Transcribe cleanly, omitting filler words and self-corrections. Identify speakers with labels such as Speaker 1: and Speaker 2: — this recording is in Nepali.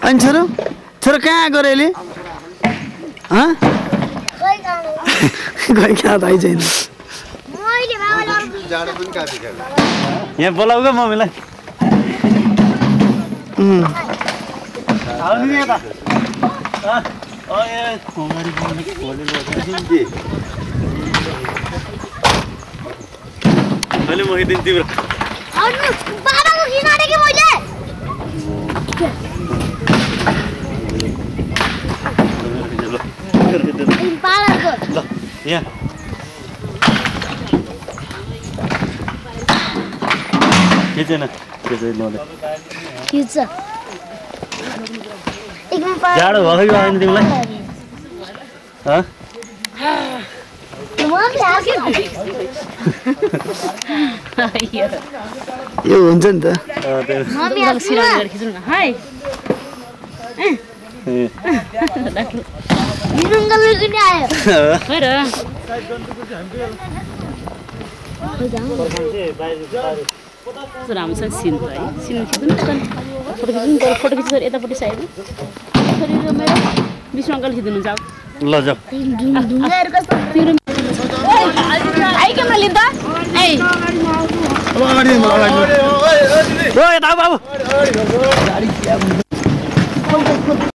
Speaker 1: अनि छोरो छोरो कहाँ गयो अहिले खै कहाँ थाहै छैन यहाँ बोलाऊ क्या मम्मीलाई मैले मगाइदिनु तिम्रो यहाँ खिचेन जाडो भयो कि भएन तिमीलाई यो हुन्छ नि त
Speaker 2: राम्रोसँग सिन है सिन खिच्नु फोटो खिच्नु फोटो खिच्नु यतापट्टि साइड मेरो विष्णु अङ्कल खिच्नु जाऊ
Speaker 1: ल जाऊ
Speaker 2: आई क्यामेरा लिँदा ए
Speaker 1: बाबु